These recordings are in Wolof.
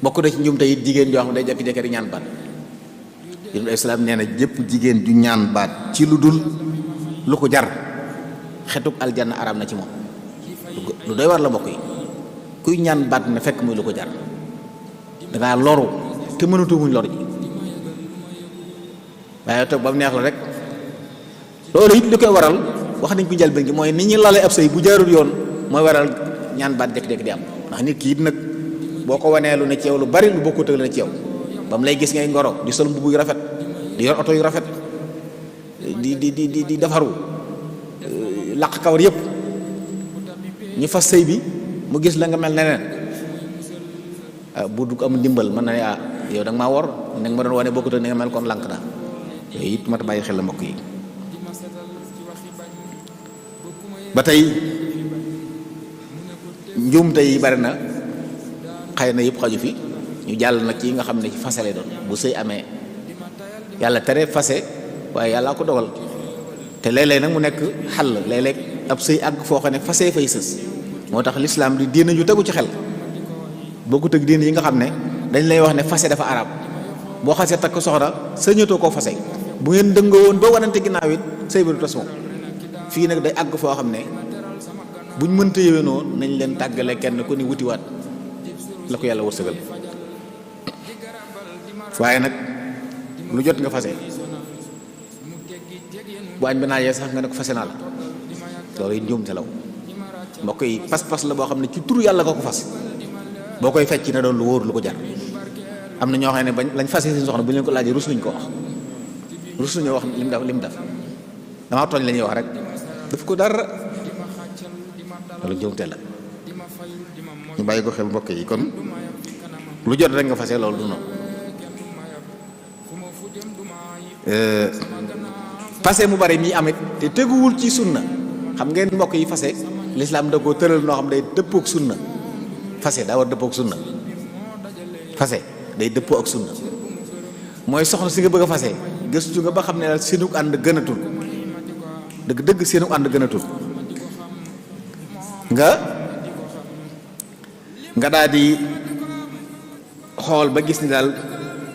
bokk na ci njumte it jigéen joo xam ne day jékki-jékki di ñaan baat. Yonent bi islaam nee na jëpp jigéen ju ñaan baat ci lu dul lu ko jar xetuk aljanna araam na ci moom. lu doy war la mbokk yi kuy ñaan baat na fekk muy lu ko jar dangaa loru te mënatu muñ lor ji waaye toog ba mu neex la rek. loolu it li koy waral wax nañ ko njëlbéen gi mooy ni ñu lale ab sëy bu jaarul yoon mooy waral ñaan baat jékki-jékki di am ndax nit ki it nag boo ko wanee lu ne ci yow lu bari lu bokkut ak la ne ci yow ba mu lay gis ngay ngoro di sol mbubb yu rafet di yor oto yu rafet di defaru laq kawar yëpp ñu fas sëy bi mu gis la nga mel neneen bu du am ndimbal mën na ne yow da nga maa wor ne nga ma doon wane bokkut ak ni nga mel kon lànk naa yooyu it mat a bàyyi xel la mbokk yi. ba tey njuumte yi bari na xëy na yëpp xaju fi ñu jàll nag ci nga xam ne ci fase lay doon bu sëy amee yàlla tere fase waaye yàlla ko dogal te léeg-léeg nag mu nekk xàll léeg-léeg ab sëy àgg foo xam ne fase fay sës moo tax lislaam di diina ju tegu ci xel bokkut ak diina yi nga xam ne dañ lay wax ne fase dafa arab boo xasee takk soxna sëñatoo koo fase bu ngeen dëngoo woon ba wanante ginnaaw it sëy bi du tas moom fii nag day àgg foo xam ne buñ mënta yéwénoo nañ leen tàggale kenn ku ni wutiwaat la ko yàlla wërsëgal waaye nag lu jot nga fase bu añ bi naajee sax nga ne ko fase naa la loolu it njuum te law mbokk yi pas-pas la boo xam ne ci turu yàlla nga ko fas boo koy fecc na doon lu wóor lu ko jar am na ñoo xam ne bañ lañ fase seen soxna bu ñu leen ko laajee rus nañ ko wax rus nañoo wax lim def damaa tooñ la ñuy wax rek daf ko dara loolu njuumte la ñu bàyyi ko xel mbokk yi kon lu jot rek nga fase loolu du noonu fase mu bari mi amit te teguwul ci sunna xam ngeen mbokk yi fase lislaam da koo tëral noo xam day dëppoo ak sunna fase daa war dëppoo ak sunna fase day dëppoo ak sunna mooy soxna si nga bëgg a fase gëstu nga ba xam ne daal seenu ànd gënatul dëgg seenu ànd gënatul nga daal di xool ba gis ni daal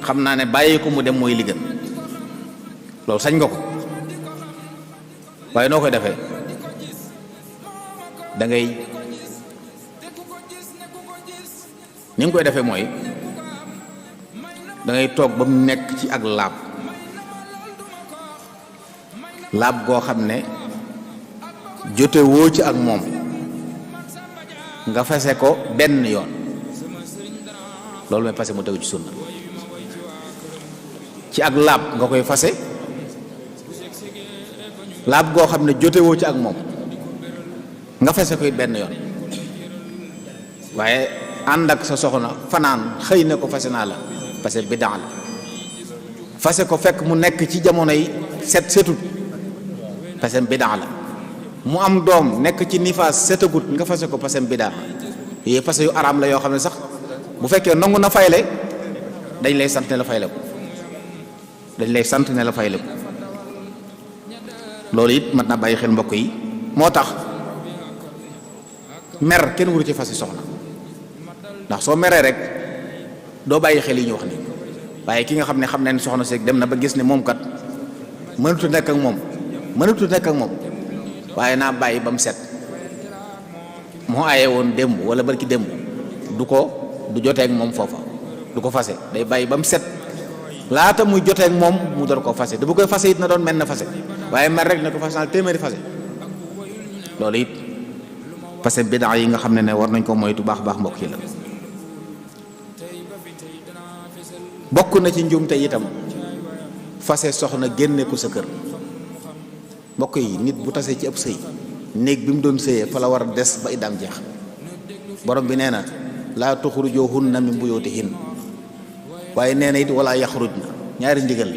xam naa ne bàyyi ko mu dem mooy li gën loolu sañ nga ko waaye noo koy defee da ngay ni nga koy defee mooy da ngay toog ba mu nekk ci ak laab goo xam ne jote woo ci ak moom nga fase ko benn yoon loolu mooy fase mu tegu ci sunna ci ak laab nga koy fase laab goo xam ne jote woo ci ak moom nga fase koy benn yoon waaye ànd ak sa soxna fanaan xëy na ko fase naa la fase bidaa la fase ko fekk mu nekk ci jamono yi setut fase bidaa la mu am doom nekk ci nifaas setagut nga fase ko fase bidaa yooyu fase yu araam la yoo xam ne sax bu fekkee nangu na fayle dañ lay sant ne la fayle ko loolu it mat na bàyyi xel mbokk yi moo tax mer kenn wuru ci fase soxna ndax soo meree rek doo bàyyi xel yi ñu wax ni waaye ki nga xam ne soxna seeg dem na ba gis ne moom kat mënatu nekk ak moom waaye naa bàyyi ba mu set moo aaye woon démb wala barki démb du joteeg moom foofa du ko fase day bàyyi ba mu set laata muy joteeg moom mu door koo fase te bu koy fase it na doon mel na fase waaye mer rek ne ko fase naa téeméeri fase loolu it fase bidaa yi nga xam ne war nañ ko moytu baax mbokk yi la bokk na ci njuumte itam fase soxna génne ko sa kër mbokk yi nit bu tasee ci ab sëy néeg bi mu doon sëyee fa la war a des ba iddaam jeex borom bi nee na laa tuxrujuhunna min buyutihin waaye nee na it wala yaxrujna ñaari ndigal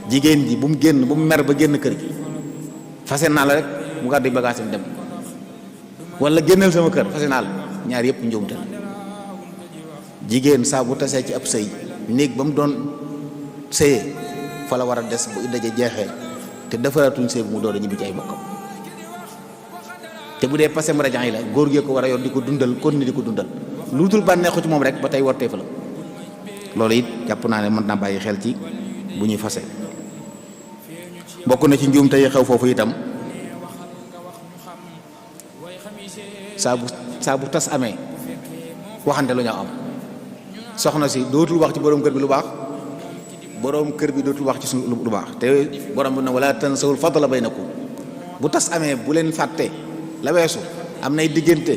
jigéen ji bu mu génn bu mu mer ba génn kër gi fase naa la rek mu gàddu bagaasam dem wala génnal sama kër fase naa la ñaar yëpp njuumte la jigéen saa bu tasee ci ab sëy néeg ba mu doon sëyee fa la war a des bu idda ja jeexee te defaratuñ sëy bu mu door a ñibbi ci ay bokkam te bu dee passé marajan yi la góor gee ko war a yor di ko dundal kon ni di ko dundal lu dul bànneexu ci moom rek ba tey warteef la. loolu it jàpp naa ne mën naa bàyyi xel ci bu ñuy fase. bokk na ci njuumte yi xew foofu itam saa bu tas amee waxante lu ñaaw am, soxna si dootul wax ci borom kër bi lu baax, borom kër bi dootul wax ci suñu lu baax, te borom bi na wala tansawul fadla baynakum. bu tas amee bu leen fàtte la weesu, am nay diggante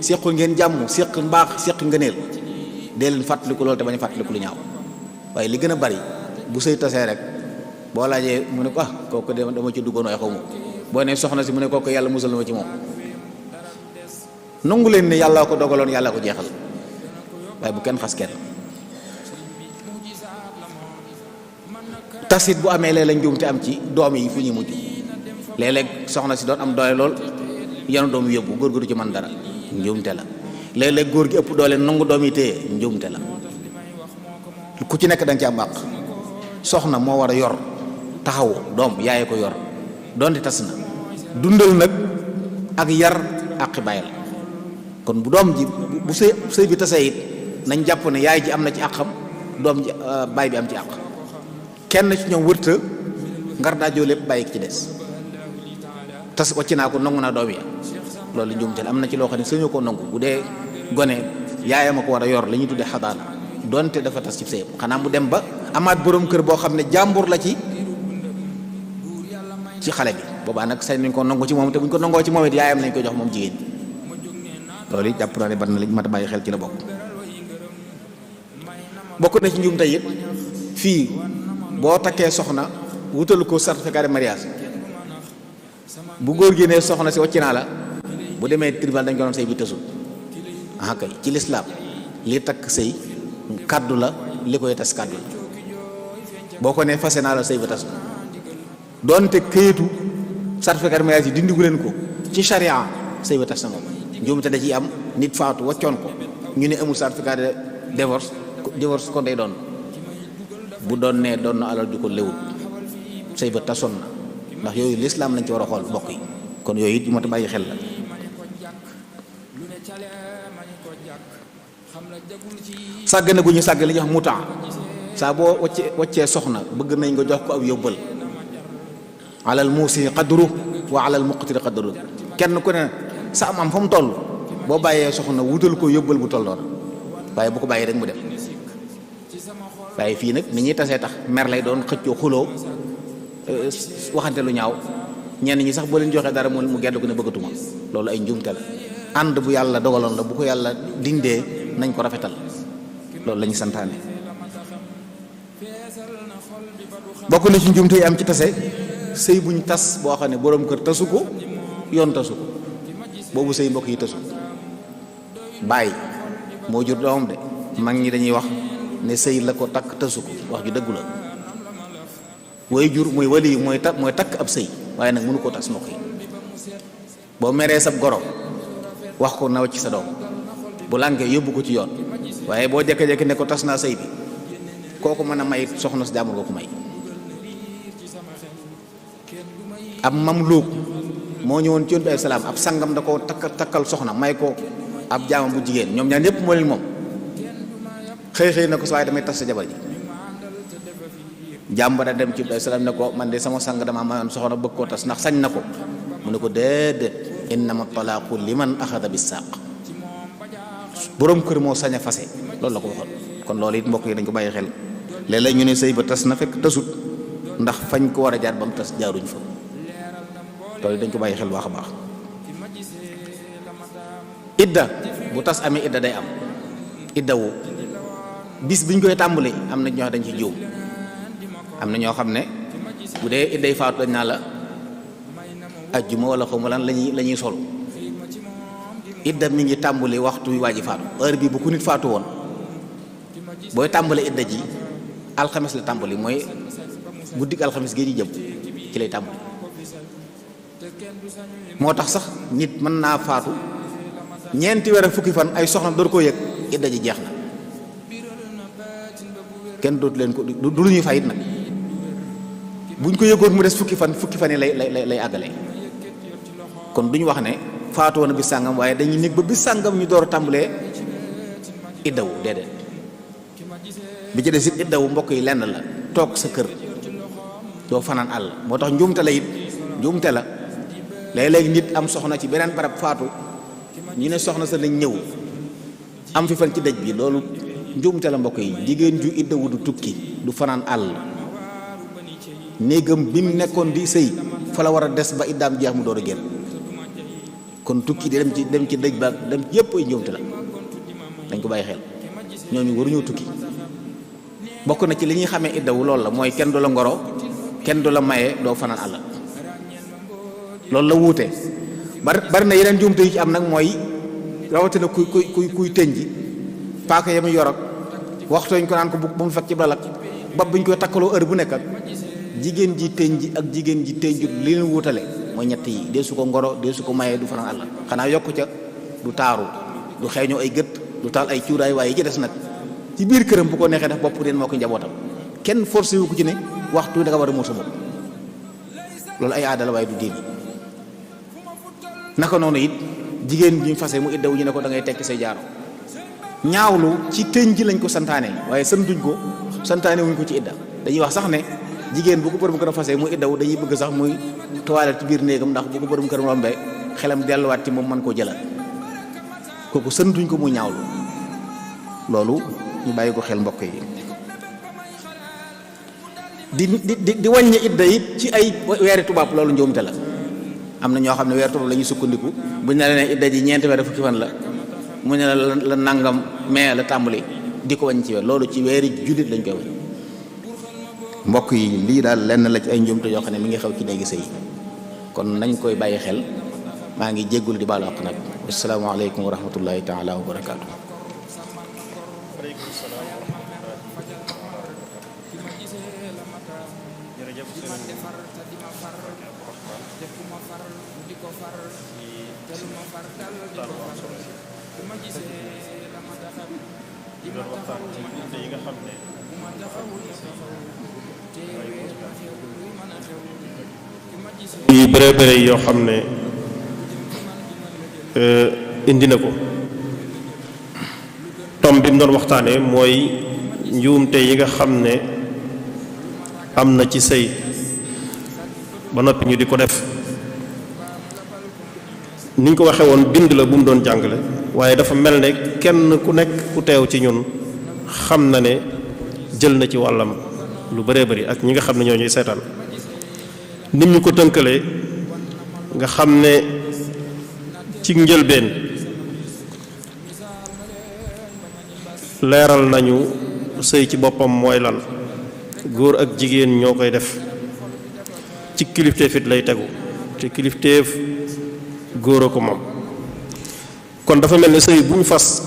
séqu ngeen jàmm, séq mbaax, séq ngëneel, dee leen fàttaliku loolu te bañ a fàttaliku lu ñaaw. waaye li gën a bari bu sëy tasee rek boo laajee mu ne ko kooku dama ci duggoon waaye xaw ma boo ne soxna si mu ne kooku yàlla musal na ma ci moom. nangu leen ne yàlla ko dogaloon, yàlla ko jeexal, waaye bu kenn xas kenn. tasit bu amee léeg-léeg njuumte am ci doom yi fu ñuy mujj, léeg-léeg soxna si doon am doole lool yanu doom yi yóbbu, góor gu du ci mën dara, njuumte la. léeg-léeg góor gi ëpp doole nangu doom yi téye, njuumte la. ku ci nekk da nga ci am àq. soxna moo war a yor taxawu doom, yaaye ko yor donte tas na, dundal nag ak yar àqi bàyyi la. kon bu doom ji bu sëy bi tasee it nañ jàpp ne yaay ji am na ci àqam, doom ji baay bi am ci àq. kenn ci ñoom wërta ngar daa joo lépp bàyyi ci des. tas wàcc naa ko nangu naa doom ya, loolu njuumte la. am na ci loo xam ne sañoo ko nangu. bu dee gone yaayam a ko war a yor, la ñuy tuddee xadaana, donte dafa tas ci sëyam. xanaa mu dem ba amaat borom kër boo xam ne jàmbur la ci xale bi, boobaa nag sañ nañ ko nangu ci moom, te buñ ko nangoo ci moom it yaayam lañ ko jox moom jigéen ñi. loolu it jàpp naa ne ban na lañ mat a bàyyi xel ci la bokk na ci njuumte it fii boo takkee soxna wutal ko certificat de mariage, bu góor gi ne soxna si wàcc naa la, bu demee tribunal dañ ko doon sëy bi tësul. kay ci lislaam li takk sëy kaddu la, li koy tas kaddu la. boo ko ne fase naa la, sëy ba tas na. doonte këyitu certificat de mariage yi dindigu leen ko ci charia, sëy ba tas na moom. njuumte da ciy am, nit faatu waccoon ko, ñu ne amul certificat de divorce kon day doon. bu doon ne doon na alal ju ko lewut, sëy ba tasoon na. ndax yooyu lislaam lañ ci war a xool bokk yi. kon yooyu it yu mat a bàyyi xel la. sàggane gu ñu sàgg li ñuy wax mutaa, saa boo waccee soxna bëgg nañ nga jox ko ab yóbbal. alal muusi qadru wa alal muqtiri qadru. kenn ku ne sa am fa mu toll, boo bàyyee soxna wutal ko yóbbal bu tolloon, waaye bu ko bàyyi rek mu dem. waaye fii nag ni ñuy tasee tax mer lay doon, xëccoo xuloo, waxante lu ñaaw. ñenn ñi sax boo leen joxee dara mu gedd ko ne bëggatuma. loolu ay njuumte la. ànd bu yàlla dogaloon la, bu ko yàlla dindee nañ ko rafetal, loolu la ñu santaane. bokk na ci njuumte yi am ci tase, sëy buñ tas boo xam ne boroom kër tasu ko, yoon tasu ko, boobu sëy mbokk yi tasu. bàyyi moo jur doomam de, mag ñi dañuy wax ne sëy la ko takk tasu ko, wax ju dëggu la. way jur mooy wali mooy takk ab sëy, waaye nag mënu koo tas mbokk yi. boo meree sab goro wax ko naw ci sa doom, bu lànkee yóbbu ko ci yoon, waaye boo jékki-jékki ne ko tas naa sëy bi, kooku mën a may soxna si jàmbur ko may. ab mamluuk moo ñëwoon ci Yonent bi alayhi salaam, ab sangam da ko takkal soxna, may ko ab jaamam bu jigéen, ñoom ñaar ñëpp moo leen moom. xëy na ko sa waaye damay tas sa jabar ji. jàmbara dem ci Yonent bi alayhi salaam ne ko man de sama sang dama mayoon soxna bëgg koo tas, ndax sañ na ko. mu ne ko déedéet, innama talaaqu liman axada bis saaq. boroom kër moo sañ a fase, loolu la ko waxoon. kon loolu it mbokk yi dañ ko bàyyi xel. léeg-léeg ñu ne sëy ba tas na fekk tasut, ndax fañ ko war a jaar ba mu tas jaaruñ fa. loolu dañ ko bàyyi xel baax a baax. idda bu tas amee idda day am. idda wu bis biñ koy tàmbali am na ñoo xam dañ ci juum. am na ñoo xam ne bu dee idday faatu dañ naa la ajjuma wala xaw ma lan la ñuy sol. idda mi ngi tàmbali waxtu wi waa ji faatu. heure bi bu ku nit faatu woon booy tàmbali idda ji alxames la tàmbali, mooy guddik alxames gi ñu jëm ci lay tàmbali. moo tax sax nit mën naa faatu ñeenti weer ak fukki fan ay soxna door koo yëg, idda ji jeex na, kenn dootu leen ko du lu ñuy fayit nag. buñ ko yëgoon mu des fukki fan yi lay àggale. kon duñu wax ne faatu woon bis sàngam, waaye dañuy nekk ba bis sàngam ñu door a tàmbalee iddawu déedéet. bi ci des it iddawu mbokk yi lenn la toog sa kër doo fanaan àll. moo tax njuumte la it njuumte la léeg-léeg nit am soxna ci beneen barab faatu ñu ne soxna sa lañ ñëw am fi fan ci dëj bi, loolu njuumte la mbokk yi. jigéen ju iddawu du tukki du fanaan àll, néegam bi mu nekkoon di sëy fa la war a des ba iddaam jeex mu door a génn. kon tukki di dem ci dëj ba dem yépp ay njuumte la, dañ ko bàyyi xel. ñooñu waruñoo tukki. bokk na ci li ñuy xamee iddawu loolu la, mooy kenn du la ngoro, kenn du la maye, doo fanaan àll. loolu la wuute. bari na yeneen njuumte yu ci am nag, mooy rawatina kuy tënji paaka ya mu yor ak waxtooñ ko naan ko bu mu fekk ci balak bab buñ koy takkaloo heure bu nekk ak jigéen ji tënji ak jigéen ji tënjut li leen wuutale mooy ñett yi: dee su ko ngoro, dee su ko maye, du fanaan àll. xanaa yokku ca du taaru, du xeeñoo ay gët, du taal ay cuuraay, waaye yi ci des nag ci biir këram bu ko neexee def bopp neen moo ko njabootam. kenn forcé wu ko ci ne waxtu da nga war a muur sa bopp. loolu ay aada la waaye du diine. naka noonu it jigéen bi ñu fase mu iddawu ñu ne ko da ngay tekki say jaaro. ñaawlu ci tënj lañ ko santaane, waaye santuñ ko, santaane wuñ ko ci idda. dañuy wax sax ne jigéen bu ko borom kër fase mu iddawu dañuy bëgg sax muy toilette ci biir néegam, ndax bu ko borom kër rombee xelam delluwaat ci moom mën koo jëlaat. kooku santuñ ko mu ñaawlu. loolu ñu bàyyi ko xel mbokk yi. di wàññi idda it ci ay weeri tubaab, loolu njuumte la. am na ñoo xam ne weeri tubaab la ñuy sukkandiku buñ ne la ne idda ji ñeenti weer fukki fan la, mu ne la nangam mais la tàmbali di ko wàññi ci weer. loolu ci weeri jullit lañ koy wàññi. mbokk yi lii daal lenn la ci ay njuumte yoo xam ne mi ngi xew ci néegi sëy, kon nañ koy bàyyi xel. maa ngi jéggul di baalu àq nag. asalaamaaleykum wa rahmatullahi taala wa barakaatu. yu bëree bëri yoo xam ne indi na ko. tom bi mu doon waxtaanee mooy njuumte yi nga xam ne am na ci sëy ba noppi ñu di ko def. ni ñu ko waxee woon bind la bu mu doon jàngale, waaye dafa mel ne kenn ku nekk ku teew ci ñun xam na ne jël na ci wàllam lu bëree bëri, ak ñi nga xam ne ñoo ñuy seetaan. nim ñu ko tënkalee nga xam ne ci njëlbeen leeral nañu sëy ci boppam mooy lan, góor ak jigéen ñoo koy def, ci kilifteef it lay tegu, te kilifteef góor a ko moom. kon dafa mel ne sëy bu ñu fas